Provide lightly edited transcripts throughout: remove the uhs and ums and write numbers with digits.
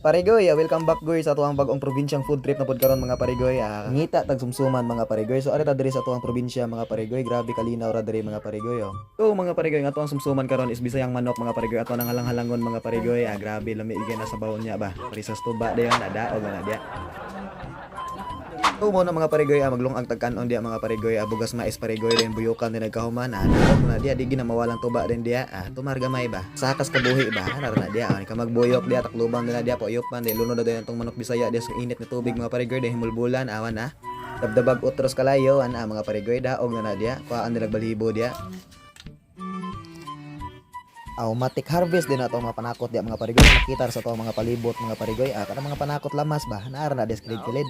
Parigoy, welcome back goy sa atuang bagong probinsyang food trip na pud karon, mga parigoy. Ngita tag sumsuman, mga parigoy. So ari ta diri sa atuang probinsya, mga parigoy. Grabe kalinaw ra diri, mga parigoy, oh. So mga parigoy, ang atuang sumsuman karon is Bisayang manok, mga parigoy. Ato nang halang-halangon, mga parigoy. Grabe lami igay na sa bawon niya ba. Parisas tuba dayon nadaog na diya. So mo na, mga parigoy, maglungag tag kanon diya, mga parigoy, bugas mais, parigoy, din buyukan din nagkahuman, daog na diya, di gina mawalang tuba din diya, tumar gamay ba. Sakas kabuhi ba, ana na diya, ka magbuyok diya, taklubang din na diya, pauyupan di lunod na diya tong manok Bisaya diya sa init na tubig, mga parigoy, di himulbulan, awan ah. Dabdabag utros kalayo, ana mga parigoy, daog na na diya, kuhaan nila balibo diya. Automatic harvest din ato mga panakot diya, mga parigoy, makita sa ato mga palibot, mga parigoy, kanang mga panakot lamas ba, naara na diya sa kilid-kilid.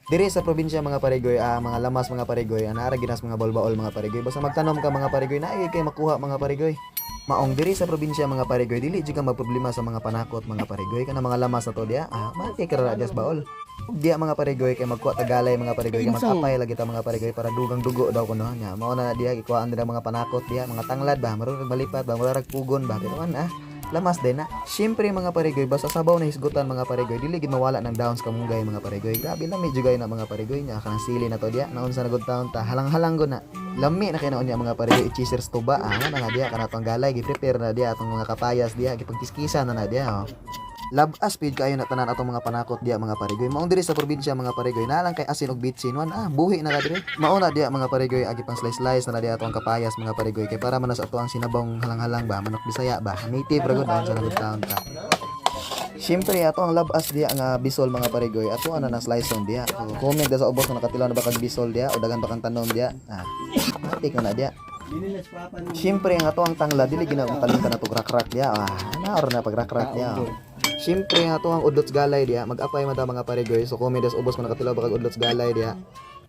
Diri sa probinsya, mga parigoy, mga lamas, mga parigoy, naara ginas mga baol-baol, mga parigoy. Basta magtanom ka, mga parigoy, naay kay makuha, mga parigoy. Maong diri sa probinsya, mga parigoy, dili jud ka magproblema sa mga panakot, mga parigoy. Kana mga lamas na to diya, mati ka ra diya sa baol. Ug diya, mga parigoy, kay magkuha tagalay, mga parigoy, kay mag-apay lagi ta, mga parigoy, para dugang dugo daw kuno nya. Mao na diya gikuhaan nila mga panakot diya, mga tanglad ba, marurag malipat ba, murag pugon ba, pero man lamas din na. Siyempre, mga parigoy, basta sabaw na hisgutan, mga parigoy, dili gid mawala ng downs kamunggay, mga parigoy. Grabe lami jugay na, mga parigoy nya kanang sili na to diya. Naunsa na gud taon ta, halang-halang gud na. Lami na kay naon niya, mga parigoy, i-cheesers tuba na nga diya kana tong galay gi-prepare na diya atong mga kapayas diya, gipagkiskisa na na diya oh. Labas pid kayo na tanan atong mga panakot diya, mga parigoy. Maong diri sa probinsya, mga parigoy, nalang kay asin og bitsin wan buhi na ka diri. Mao na diya, mga parigoy, agi pang slice slice na na diya atong kapayas, mga parigoy, kay para man na sa ato ang sinabong halang-halang ba, manok Bisaya ba, native ra gud sa nagud taon ta. Siyempre, ato ang labas diya nga bisol, mga parigoy. Ato ana na slice on diya. So, comment sa ubos kung nakatilaw na ba kag bisol diya o dagan ba kang tanom diya. Matik na na diya. Siyempre, ang ato ang tangla dili gina makalimtan na to rakrak diya. Na or na pagrakrak diya. Oh. Siyempre, ang ato ang udlots galay diya. Mag-apay man ta, mga parigoy. So comment sa ubos kung nakatilaw ba kag udlots galay diya.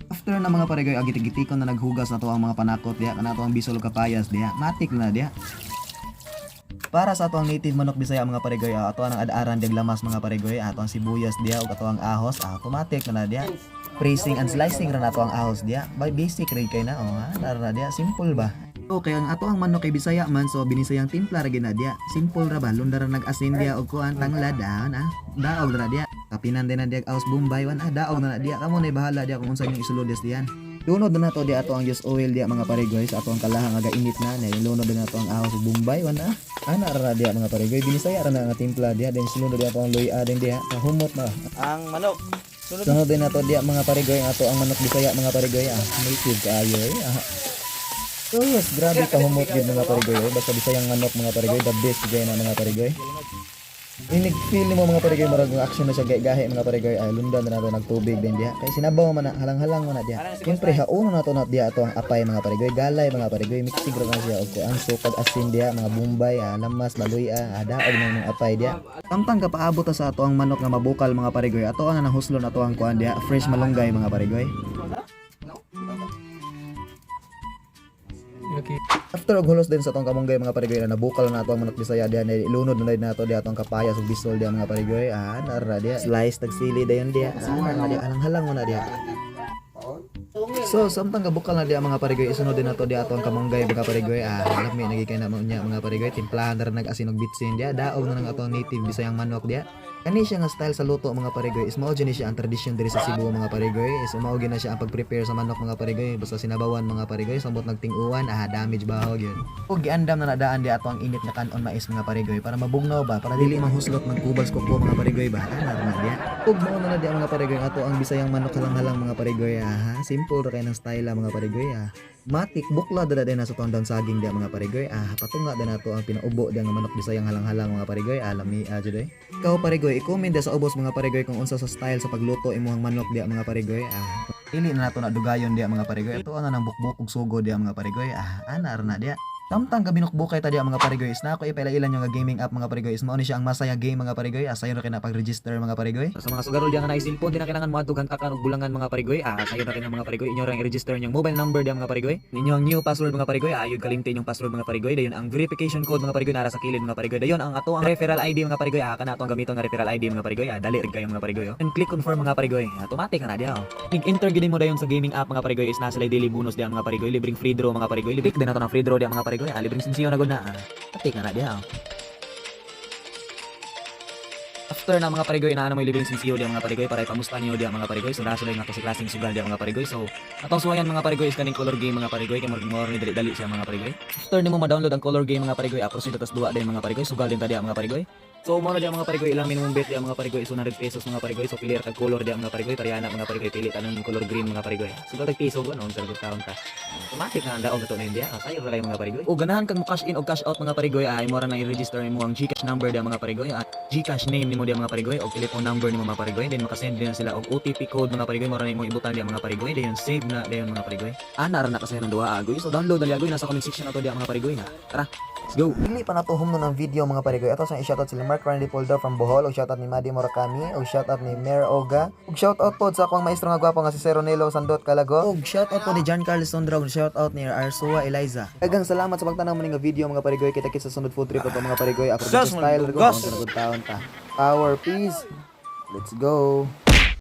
After na, mga parigoy, agitig-gitikon na naghugas na to ang mga panakot diya. Kana to ang bisol kapayas diya. Matik na diya. Para sa ato ang native manok Bisaya, mga parigoy, ato ang ad-aran dig lamas, mga parigoy, ato ang sibuyas diya ug ato ang ahos, automatic na na diya. Pressing and slicing ra na ato ang ahos diya. By basic ra kay na oh, ha? Nara na diya, simple ba. Okay, ang ato ang manok kay Bisaya man, so binisayang timpla ra gyud na diya. Simple ra ba, lunda ra nag-asin diya og kuan tanglad na. Daog ra diya. Kapinan din na diya ahos Bombay wan daog na na diya. Kamo na bahala diya kung unsa inyong isulod diyan. Lunod na nato diya ato ang use oil diya, mga parigoy, sa ato ang kalaha nga gainit na na lunod na nato ang ahos ug Bombay wan. Ana ra diya, mga parigoy, binisaya ra na nga timpla diya, then sunod diya ato ang luya din diya kahumot na. Ang manok. Sunod. Sunod din nato diya, mga parigoy, ang ato ang manok Bisaya, mga parigoy, native kaayo eh. Sus, grabe kahumot gid, mga parigoy, eh. Basta Bisayang manok, mga parigoy, the best gay na, mga parigoy. Inig feel nimo, mga parigoy, murag nga action na siya gahi, mga parigoy, ay lundan na nato nagtubig din diha. Kay sinabaw man na, halang-halang man na diha. Siyempre hauno nato na diha ato ang apay, mga parigoy, galay, mga parigoy, mixing ra na siya og kuan sukad asin diha, mga Bombay, lamas, laluy, daog na ng apay diha. Samtang kapaabot ta sa ato ang manok nga mabukal, mga parigoy, ato ang nahuslon ato ang kuan diha, fresh malunggay, mga parigoy. Okay. After og hulos din sa atong kamunggay, mga parigoy, na nabukal na ato ang manok Bisaya diha, na ilunod na nato diha atong kapayas ug bisol diha, mga parigoy, nara diha, slice tag sili dayon diha, nara diha, halang-halang mo na diha. So, samtang gabukal na diha, mga parigoy, isunod din nato diha atong kamunggay, mga parigoy, lami nagi kay na niya, mga parigoy, timplahan na nag-asin og bitsin diha, daog na ng atong native Bisayang manok diha. Kani siya nga style sa luto, mga parigoy, is mao ni siya ang tradisyon diri sa Cebu, mga parigoy, is mao gyud na siya ang pag-prepare sa manok, mga parigoy, basta sinabawan, mga parigoy, samot nagting-uwan, damage ba gyud. Ug giandam na nadaan di ato ang init nga kanon mais, mga parigoy, para mabugnaw ba, para dili mahuslot magkubal sa kuko, mga parigoy ba, na diya. Ug mao na na diya, mga parigoy, ato ang Bisayang manok halang-halang, mga parigoy, simple ra kay ng style mga parigoy. Matik bukla dala din na sa tuang daon saging diya, mga parigoy, patunga din nato ang pinaubo diya nga manok Bisayang halang-halang, mga parigoy, lami jud eh. Ikaw, parigoy, i-comment diya sa ubos, mga parigoy, kung unsa sa style sa pagluto imuhang manok diya, mga parigoy. Dili na nato na dugayon diya, mga parigoy. Ato na nang bukbuk ug sugo diya, mga parigoy. Ana ra na diya. Samtang gabinukbukay ta diya, mga parigoy, is na ako ipailan yung nga gaming app, mga parigoy. Is mao ni siya ang Masaya Game, mga parigoy. Sayo na kina pag-register, mga parigoy. Sa mga sugarol diya nga naay cellphone, di na kailangan moadto hantakan og bulangan, mga parigoy. Sayo na kina, mga parigoy. Inyo rang i-register inyong mobile number diya, mga parigoy. Ninyo ang new password, mga parigoy. Ayod kalimti inyong password, mga parigoy. Dayon ang verification code, mga parigoy, nara sa kilid, mga parigoy. Dayon ang ato ang referral ID, mga parigoy. Kana ato ang gamiton nga referral ID, mga parigoy. Dali rin kayo, mga parigoy. Oh. And click confirm, mga parigoy. Automatic na diya. Oh. Ig-enter gid mo dayon sa gaming app, mga parigoy, is nasa daily bonus diya, mga parigoy. Libreng free draw, mga parigoy. Libre din nato ng free draw diya, mga parigoy. Libreng sensiyo na gud na. Matik na na diya. Oh. After na, mga parigoy, naa na mo'y libreng sinsiyo diya, mga parigoy, para ipamusta niyo diya, mga parigoy. So naa sila nga kasi klaseng sugal diya, mga parigoy. So atong suwayan, mga parigoy, is kaning color game, mga parigoy, kay murag more ni dali-dali siya, mga parigoy. After nimo ma-download ang color game, mga parigoy, proceed tas duwa din, mga parigoy, sugal din ta diya, mga parigoy. So mo na diya, mga parigoy, ilang minimum bet diya, mga parigoy, is 100 pesos, mga parigoy. So pili ra kag color diya, mga parigoy, pareha na, mga parigoy, pili tanang color green, mga parigoy. Sugal tag piso ba noon sa taon ta. Automatic na ang daog na to na India. Sayo ra kayo, mga parigoy. O ganahan kang mo cash in o cash out, mga parigoy, ay mo ra na i-register mo ang GCash number diya, mga parigoy, at GCash name nimo diya, mga parigoy, o telephone number nimo, mga parigoy. Then makasend din na sila og OTP code, mga parigoy, mo ra na imong ibutang diya, mga parigoy. Then save na dayon, mga parigoy. Ana ra na kasi ng duwa agoy. So download na agoy, nasa comment section ato diya, mga parigoy na. Tara, let's go. Dili pa nato humnon ang video, mga parigoy. Ato sang i-shoutout sila Mark Randy Poldo from Bohol, ug shoutout ni Madi Murakami, ug shoutout ni Mer Oga, ug shoutout pod sa akong maestro nga gwapo nga si Seronelo Sandot Calago, ug shoutout pod ni John Carlos Sondra, ug shoutout ni Arsua Eliza. Daghang salamat sa pagtanaw mo ning video, mga parigoy. Kita kits sa sunod food trip ato, mga parigoy. Ako Sus, style gas. go taon ta. Power, peace. Let's go.